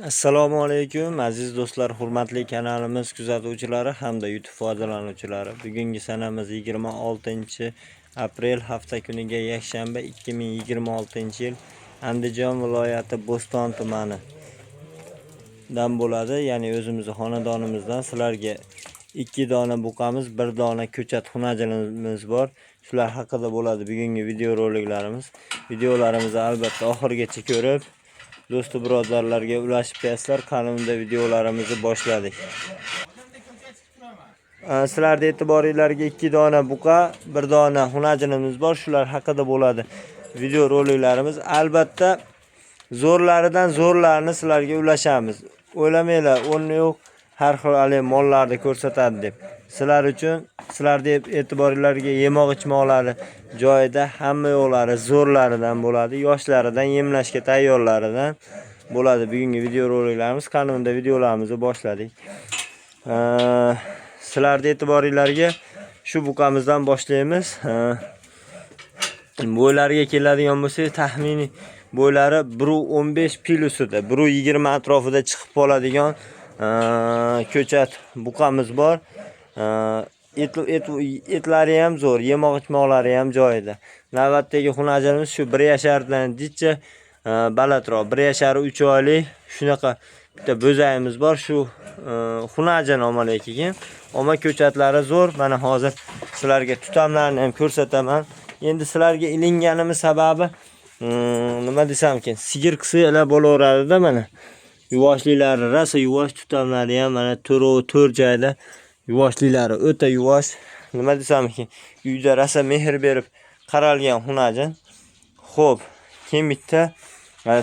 Assalomu alaykum aziz do'stlar, hurmatli kanalimiz kuzatuvchilari hamda YouTube foydalanuvchilari. Bugungi sanamiz 26-aprel, hafta kuniga yakshanba, 2026-yil, Andijon viloyati Bo'ston tumanidan bo'ladi. Ya'ni o'zimizni xonadonimizdan sizlarga 2 dona buqamiz, 1 dona ko'chat xunajinimiz bor. Shular haqida bo'ladi bugungi video roliklarimiz. Videolarimizni albatta oxirigacha ko'rib, do'stu birodarlarga ulashib qo'yasizlar. Qani unda videolarimizni boshladik. Sizlarni e'tiboringlarga 2 dona buqa, 1 dona xunajinimiz bor. Shular haqida bo'ladi video roliklarimiz. Albatta zo'rlaridan zo'rlarini sizlarga ulashamiz. O'ylamanglar, o'rni yo'q, har xil haligi mollarni ko'rsatadi deb. Sizlar uchun, sizlarni e'tiboringlarga yemoq ichmoqlari joyida, hamma yo'qlari zo'rlaridan bo'ladi, yoshlaridan, yemlashga tayyorlaridan bo'ladi bugungi video roliklarimiz. Qani unda videolarimizni boshladik. Sizlarni e'tiboringlarga shu buqamizdan boshlaymiz. Bo'ylariga keladigan bo'lsak, taxminiy bo'ylari 1.15 plyusida, 1.20 atrofida chiqib qoladigan ko'chat buqamiz bor. Etlari ham zo'r, yemoq ichmoqlari ham joyida. Navbatdagi xunajinimiz shu 1 yashardan jicha balandroq, 1 yashar 3 oylik shunaqa bitta bo'zayimiz bor. Shu xunajin omalak keyin. Oma ko'chatlari zo'r. Mana hozir sizlarga tutamlarni ham ko'rsataman. Endi sizlarga ilinganimiz sababi nima desam ekan, sigir qilsalar bo'laveradida mana. Yuvoshliklari rosa yuvosh, tutamlari ham mana to'rovi to'rt joyda, yuvoshliklari o'ta yuvosh. Nima desam ekan, uyda rosa mehr berib qaralgan xunajin. Xo'p, keyin bitta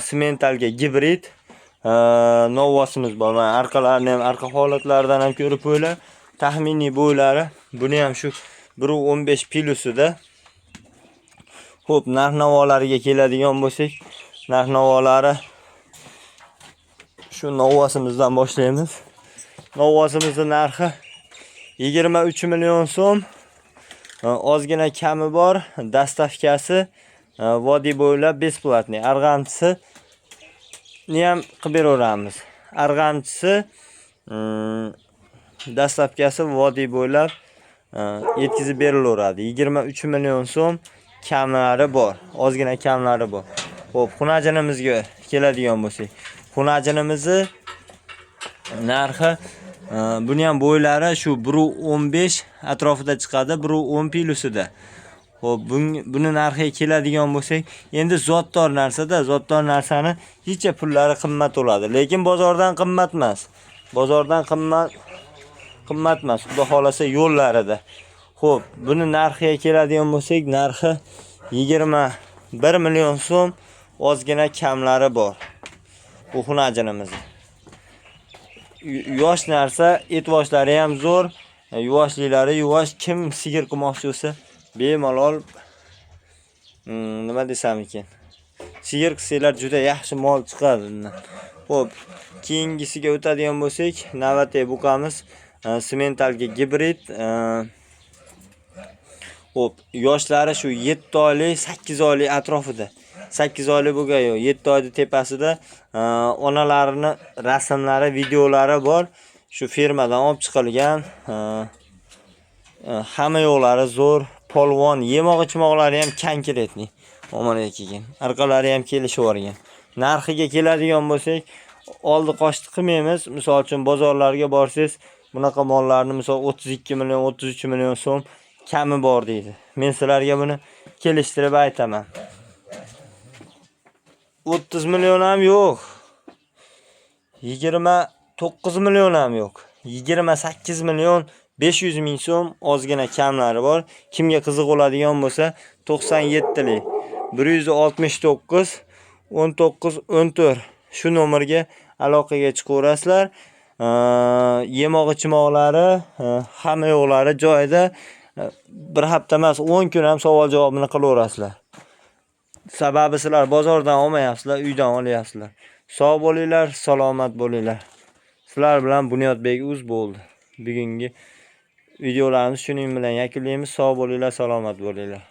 simentalga gibrid novvosimiz bor. Mana orqalarini ham, arqa holatlaridan ham ko'rib qo'yinglar. Taxminiy bo'ylari buni ham shu 1.15 plyusida. Xo'p, narx-navolariga keladigan bo'lsak, narx-navolari shu novvosimizdan boshlaymiz. Novvosimizni narxi 23 million so'm. Ozgina kami bor. Доставка si vodiy bo'ylab бесплатный. Arg'amchisi ni ham qilib beraveramiz. Arg'amchisi доставка si vodiy bo'ylab yetkazib berilaveradi. 23 million so'm, kamlari bor. Ozgina kamlari bor. Xo'p, xunajinimizga keladigan bo'lsak, xunajinimizni narxi buni ham bo'ylari shu 1.15 atrofida chiqadi, 1.10 plyusida. Xo'p, buni narxiga keladigan bo'lsak, endi zotdor narsada, zotdor narsani jicha pullari qimmat bo'ladi, lekin bozordan qimmat emas. Bozordan qimmat emas, Xudo xolasa yo'llarida. Xo'p, buni narxiga keladigan bo'lsak, narxi 21 million so'm, ozgina kamlari bor. Bu xunajinimiz. Yosh narsa, etvoshlari ham zo'r, yuvoshliklari yuvosh. Kim sigir qilmoqchi bo'lsa, bemalol nima desam ekan, sigir qilsanglar juda yaxshi mol chiqadi bundan. Xo'p, keyingisiga o'tadigan bo'lsak, navbatdagi buqamiz simentalga gibrid. Xo'p, yoshlari shu 7 oylik, 8 oylik atrofida. 8 oylik bo'lgan yo'q, 7 oyning tepasida onalarini rasmlari, videolari bor. Shu firmadan olib chiqilgan. Hamma yo'qlari zo'r, polvon, yemoq ichmoqlari ham конкретный. Omon kelgan. Orqalari ham kelishib yuborgan. Narxiga keladigan bo'lsak, oldi qochdi qilmaymiz. Misol uchun bozorlarga borsangiz, bunaqa mollarni misol 32 million, 33 million so'm kami bor deydi. Men sizlarga buni kelishtirib aytaman. 30 million ham yo'q. 29 million ham yo'q. 28 million 500 ming so'm, ozgina kamlari bor. Kimga qiziq bo'ladigan bo'lsa, 97 lik 169 19 14 shu nomerga aloqaga chiqaverasizlar. Yemoq ichmoqlari, hamma yo'qlari joyida. Bir hafta emas, 10 kun ham savol javobini qilaverasizlar. Sababi sizlar bozordan olmayapsizlar, uydan olyapsizlar. Sog' bo'linglar, salomat bo'linglar. Sizlar bilan Bunyodbek uz bo'ldi. Bugungi videolarimiz shuning bilan yakunlaymiz. Sog' bo'linglar, salomat bo'linglar.